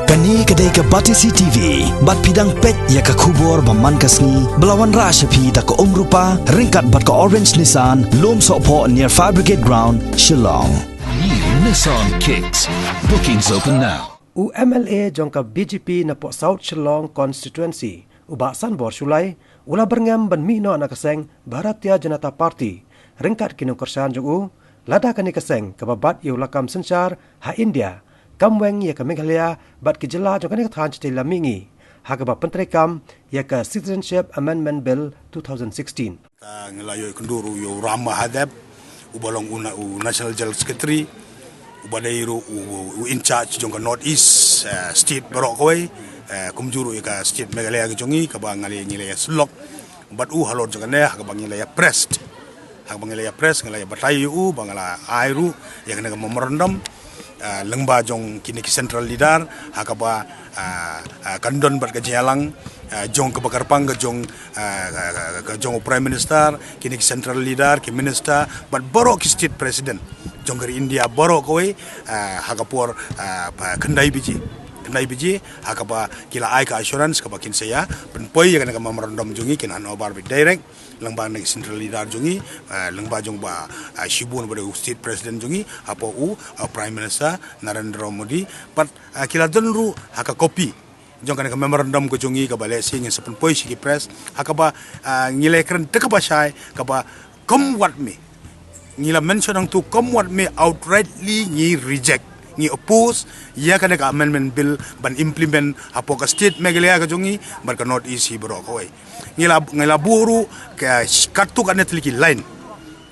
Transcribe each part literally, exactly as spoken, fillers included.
Kane ka dei ka Batesi T V, bad phi dang peit ïa ka khubor ba man ka sngi, ba la wanrah sha phi da ka Umrupa, ryngkat bad ka Orange Nissan, Lumsohphoh near Fire Brigade Ground, Shillong. New Nissan Kicks. Bookings open now. U M L A jong ka B J P na poh South Shillong Constituency, u Bah Sanbor Shullai, u la byrngem ban mih noh na ka seng Bharatiya Janata Party, ryngkat ki nongkyrshan jong u, lada kane ka seng kaba bat ïa u lakam synshar ha India, kam weng ïa ka Meghalaya bad ki jylla jong kane ka thaiñ shatei lam mihngi, ha kaba pyntreikam ïa ka Citizenship Amendment Bill two thousand sixteen. Ta ngi la ïoh kynduh ruh ïa u Ram Mahadeb, uba long u na-, u National General Secretary, uba dei ruh u, u, u in charge jong ka North East, eh, state baroh kawei, eh, kumjuh ruh ïa ka state Meghalaya ka jong ngi, kaba ngi la, ngi la ïa syllok. Bad u halor jong kane, ha kaba ngi la ïa press. Ha kaba ngi la ïa press, ngi la ïa batai ïa u, ba ngi la ai ruh ïa kane ka memorandum, eh, lyngba jong kine ki central leader, ha kaba, eh, eh, kan don bad ka jingïalang, eh, jong kaba kyrpang ka jong, eh, ka, ka, ka jong u Prime Minister, kine ki central leader, ki minister, bad baroh ki state president jong ka ri India baroh kawei, eh, ha ka por, eh, ba khyndai baje. Khyndai baje, ha kaba ki la ai ka assurance kaba kin sa ïa pynpoi ïa kane ka memorandum jong ngi, kin hand over beit direct lyngba na ki central leader jong ngi, eh, lyngba jong Bah, eh, Shibun, uba dei u state president jong ngi, hapoh u, eh, Prime Minister Narendra Modi. Bad, eh, ki la don ruh ha ka copy jong kane ka memorandum ka jong ngi, kaba lehse ngin sa pynpoi sha ki press, ha kaba, eh, ngi la kren da kaba shai, kaba kam wat me, ngi la mention hangto kam wat me outrightly ngi reject, ngi oppose ïa kane ka amendment bill ban implement hapoh ka state Meghalaya ka jong ngi bad ka North East hi baroh kawei. Ngi la, ngi la buh ruh ka sh-, katto katne tylli ki line.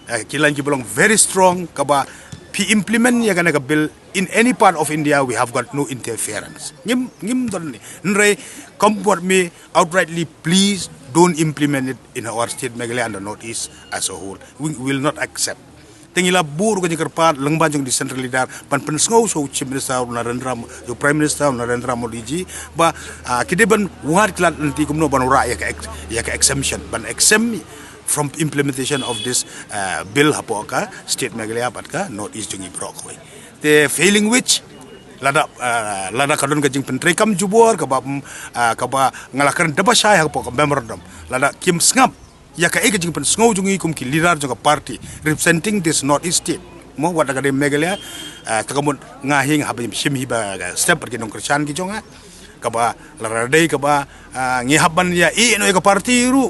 Eh, ki line kiba long very strong, kaba phi implement ïa kane ka bill in any part of India, we have got no interference. Ngim, ngim don ni. Hynrei kam wat me outrightly, please don't implement it in our state Meghalaya and the North East as a whole. We will not accept. Te ngi la buh ruh ka jingkyrpad lyngba jong ki central leader ban pynsngew sha u Chief Minister u Narendra Mo-, u Prime Minister u Narendra Modi ji, ba, ah, ki dei ban wad ki lad lynti kumno ban wanrah ïa ka ex-, ïa ka exemption, ban exempt from implementation of this, ah, bill hapoh ka state Meghalaya bad ka North East jong ngi baroh kawei. Te failing which, lada, ah, lada ka don ka jingpyntreikam jubor kaba, mm, ah, kaba nga la kren da ba shai hapoh ka memorandum, lada kim sngap ïa kaei ka jingpynsngew jong ngi kum ki leader jong ka party representing this North East state, mo, wat la ka dei Meghalaya, ah, te ka mut nga hi nga hap ban shim hi ba, ah, step bad ki nongkyrshan ki jong nga, kaba lada dei kaba, ah, ngi hap ban ïa ïeh noh ïa ka party ruh.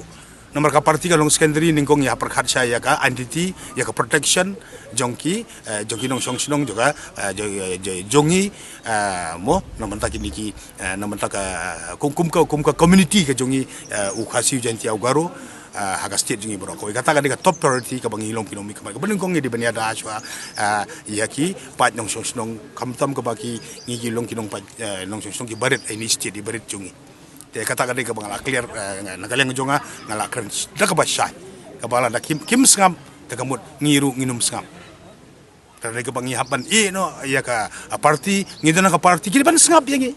Namar ka party ka long secondary, nyngkong ngi hap pyrkhat sha ïa ka identity, ïa ka protection jong ki, eh, jong ki nongshong shnong jong ka, eh, jong, eh, jong, jong ngi, eh, mo, na bynta kine ki, eh, na bynta ka, kum, kum ka, kum ka community ka jong ngi, eh, u Khasi, u Jaintia, u Garo, eh, ha ka state jong ngi baroh kawei. Kata ka dei ka top priority kaba ngi long ki nongmihkhmat. Kaba nyngkong ngi dei ban ïada shuwa, eh, ïa ki paid nongshong shnong, khamtam kaba ki, ngi ki long ki nongpaid, eh, nongshong shnong kiba rit, eh, ine i state iba rit jong ngi. Te kata ka dei kaba nga la clear, eh, na ka liang jong nga, nga la kren da kaba shai. Kaba lada kim, kim sngap, te ka mut ngi ruh ngin ym sngap. Ka dei kaba ngi hap ban ïeh noh ïa ka, ah, party, ngi don ha ka party, ki dei ban sngap ïa ngi.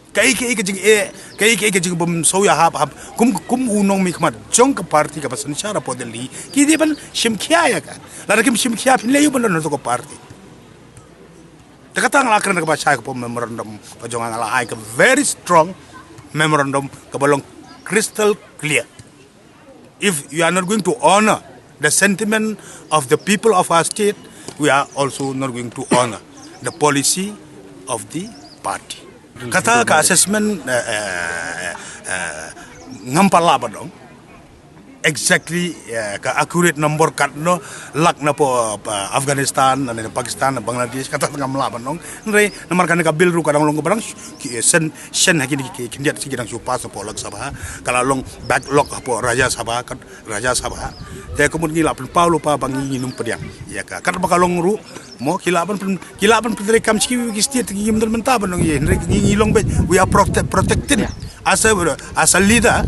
Kaei kaei ka jingeh, kaei kaei ka jingbym sngewthuh hap, hap, kum, kum u nongmihkhmat jong ka party kaba synshar hapoh Delhi, ki dei ban shim khia ïa ka. Lada kim shim khia, phin leh aïu ban don hapoh ka party. Te kata nga la kren kaba shai, ka memorandum ka jong nga, nga la ai ka very strong memorandum kaba long crystal clear. If you are not going to honor the sentiment of the people of our state, we are also not going to honor the policy of the party. Kata ka assessment, eh, eh, eh, eh, ngam pat lah ban ong exactly, eh, ka accurate number katno lak na poh, eh, Afghanistan, na Pakistan, na Bangladesh, kata ngam lah ban ong. Hynrei namar kane ka bill ruh ka dang long, ka dang sh-, ki, eh, shen, shen ha kine ki, ki khyndiat shi ki dang shu pass hapoh Lok Sabha, ka la long backlog hapoh Rajya Sabha, kat Rajya Sabha. Te ka mut ngi la pynpaw lypa ba ngi, ngin ym pdiang ïa ka. Katba ka long ruh, mo, ki lah ban pyn-, ki lah ban pyntreikam sha kiwei ki state, ngim don bynta ban ong ei ei, hynrei ngi, ngi long beit, we are protect-, protected. As a, as a leader,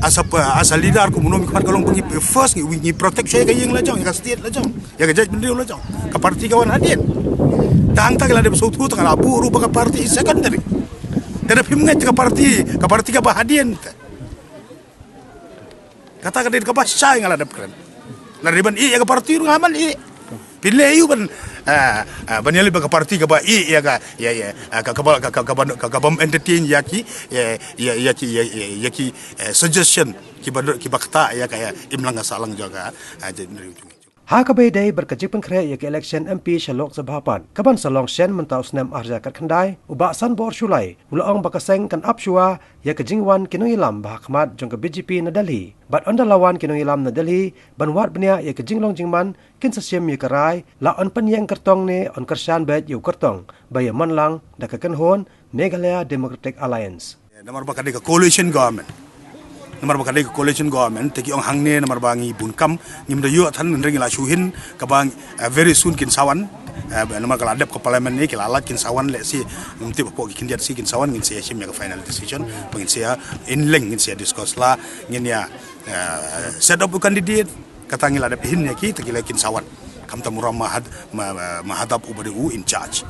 as a, as a leader, kum u nongmihkhmat ka long ba ngi first, ngi, ngi protect shuwa ïa ka ïing la jong, ïa ka state la jong, ïa ka jaitbynriew la jong. Ka party ka wan hadien. Tang ta ki la dep sngewthuh, tang la buh ruh ba ka party is secondary. Te da phim ngeit ka party, ka party kaba hadien. Kata ka dei kaba shai, nga la dep kren. Lada dei ban ïeh ïa ka party ruh nga hap ban ïeh. Phin leh aïu ban, Ah, ah, ban ïa leh ba ka party kaba i ïa ka, ïa, ïa, ah, ka, kaba, ka, ka, kaba, ka, kaba entertain ïa ki, ïa, ïa, ïa ki, ïa, ïa, ïa ki, eh, suggestion kiba, kiba kata ïa ka, ïa, imlang ka sahlang jong ka, ah, jong Ha kaba ïadei bad ka jingpynkhreh ïa ka election M P sha Lok Sabha pat, kaban sa long shen mynta u snem arhajar khatkhyndai, u Bah Sanbor Shullai u la ong ba ka seng kan ap shuwa ïa ka jingwan ki nongïalam ba hakhmat jong ka B J P na Delhi. Bad ynda la wan ki nongïalam na Delhi ban wad bniah ïa ka jinglong jingman, kin sa shim ïa ka rai, la yn pynïeng kyrtong ne yn kyrshan beit ïa u kyrtong ba ïa man lang da ka kynhun Meghalaya Democratic Alliance. Namar ba ka dei ka coalition government. Namar ba ka dei ka coalition government, te ki ong hangne namar ba ngi bun kam, ngim da ïoh than, hynrei ngi la shu hin, kaba, eh, very soon kin sa wan, eh, namar ka la dep ka parliament ne, ki la lait kin sa wan, lehse, ngim tip hapoh ki khyndiat shi kin sa wan, ngin sa ïa shim ïa ka final decision, ba ngin sa ïa, in leng ngin sa ïa discuss la, ngin ïa, eh, set up u candidate, kata ngi la dep hin ïa ki, te ki la kin sa wan. Khamtam u Ram Mahad-, Ma-, Ma-, Mahadab uba dei u in charge.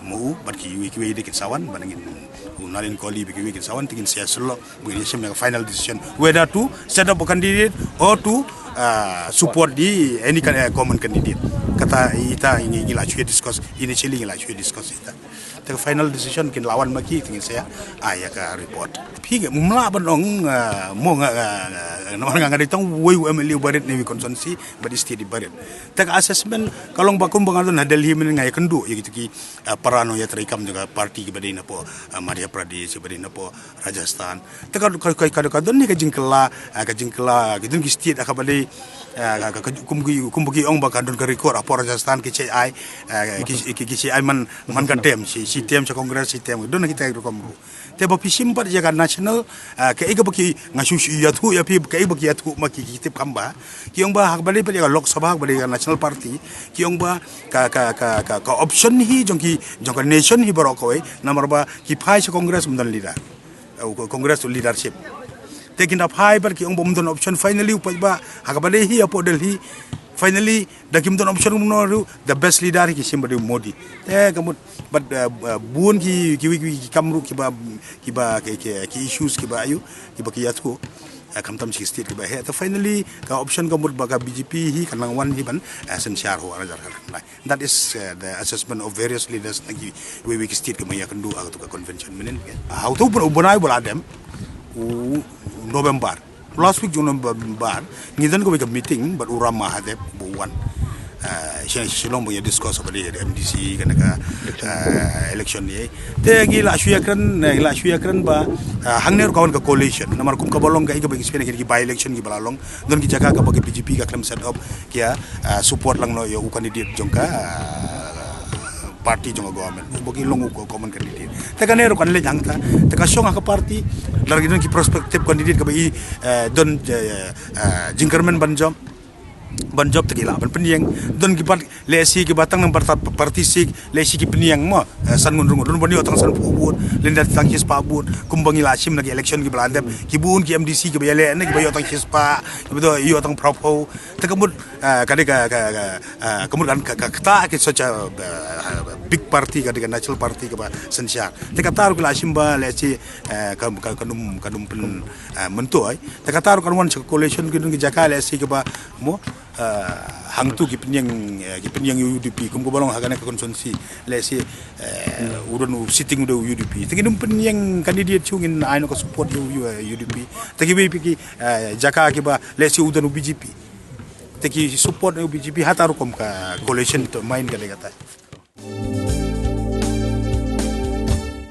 Mo u, bad kiwei kiwei de kin sa wan, bad ngin u Nalin Kohli bad kiwei kin sa wan, te ngin sa ïa sylloh, ba ngin ïa shim ïa ka final decision. Whether to set up a candidate or to, uh, support the any can-, uh, common candidate. Kata ita ngi, ngi la shu ïa discuss, initially ngi la shu ïa discuss ita. Te ka final decision kin la wan ma ki, te ngin sa ïa, ah, ïa ka report. Phi nga mla ban ong, ah, mo nga, ah, namar nga nga dei tang wei u M L A uba rit ne wi constituency, bad i state iba rit. Te ka assessment, ka long ba kum ba nga don ha Delhi mynne nga ïakynduh ïa kito ki, ah, para nongïatreilang jong ka party kiba dei napoh, ah, Madhya Pradesh, kiba dei napoh Rajasthan. Te ka, ka, ka, ka, ka don hi ka jingkylla, ah, ka jingkylla, ki don ki state, ah, kaba dei, ah, ka, ka, ka, kum ki, kum ba ki ong ba ka don ka record, ah, hapoh Rajasthan ki H I, ah, ki, ki, ki H I man, man ka term, shi, shi term sha Congress, shi term, don kita rukom ruh. Te ba phi shim pat ïa ka national, ah, kaei kaba ki nga shu shu ïathuh ïa phi, kaei ba ki ïathuh ma ki, ki tip kam ba. Ki ong ba haba dei pat ïa ka Lok Sabha, haba dei ïa ka National Party, ki ong ba ka, ka, ka, ka, ka option hi jong ki, jong ka nation hi baroh kawei, namar ba ki phai sha Congress ym don leader. Eh, u Congress u leadership. Te kin da phai pat ki ong ba ym don option, finally u paidbah, haba dei hi hapoh Delhi, finally da kim don option kumno ruh, the best leader ki shim ba dei u Modi. Te ka mut, but, uh, uh, bun ki, ki, ki, ki kam ruh kiba, kiba, ki, ki, ki issues kiba ayu, kiba ki ïathuh. Uh, khamtam shi state kiba heh. Te finally, ka option ka mut ba ka B J P hi kan nang wan hi ban, uh, synshar ho arhajar khatkhyndai. That is, uh, the assessment of various leaders na kiwei kiwei ki state kiba ïakynduh ha kato ka convention mynhynnin. Ha uto u bnai ba la dep, u November. Last week jong November, ngi don kawei ka meeting bad u Ram Mahadeb ba u wan. Ah, sha Shillong ba ngi discuss ba dei M D C kane ka, ah, election ne. Te ngi la shu ïakren, ngi la shu ïakren ba, ah, hangne ruh ka wan ka coalition. Namar kum kaba long kaei kaba experience ki by election kiba la long. Don ki jaka kaba ka B J P ka khlem set up ki ïa, ah, support lang noh ïa u candidate jong ka, ah, party jong ka government. Ba ki long u common candidate. Te kane ruh kan leit hangta. Te ka shong ha ka party, lada ki don ki prospective candidate kaba i, eh, don, eh, eh, jingkyrmen ban jop, ban jop te ki lah ban pynïeng. Don ki pat, lehse kiba tang nambar ta party sik, lehse ki pynïeng mo, eh, san ngut, ngut, don ban ïoh tang sanphew vote, lane da tang shispah vote, kumba ngi la shim na ki election kiba la dep, ki bun ki M D C kiba ïaleh ne kiba ïoh tang shispah, kiba ïoh tang phraphew. Te ka mut, eh, ka dei ka, ka, ka, Ah, ka mut kan ka, ka, kata ki such a, ah, big party ka dei ka national party kaba synshar. Te kata ruh ki la shim ba lehse, eh, ka, ka, ka num, ka num pyn, ah, myntoi. Te kata ruh kan wan sha ka coalition ki don ki jaka lehse kaba mo, ah, hangtu ki pynïeng, eh, ki pynïeng U D P kum kaba long ha kane ka constituency lehse, eh, u don u sitting u dei U D P. Te ki num pynïeng candidate shu ngin ai noh ka support ïa U, U, eh, U D P. Te kiwei pat ki, eh, jaka kiba lehse u don u B J P. Te ki support ïa u B J P hata rukom ka coalition to main ka dei kata.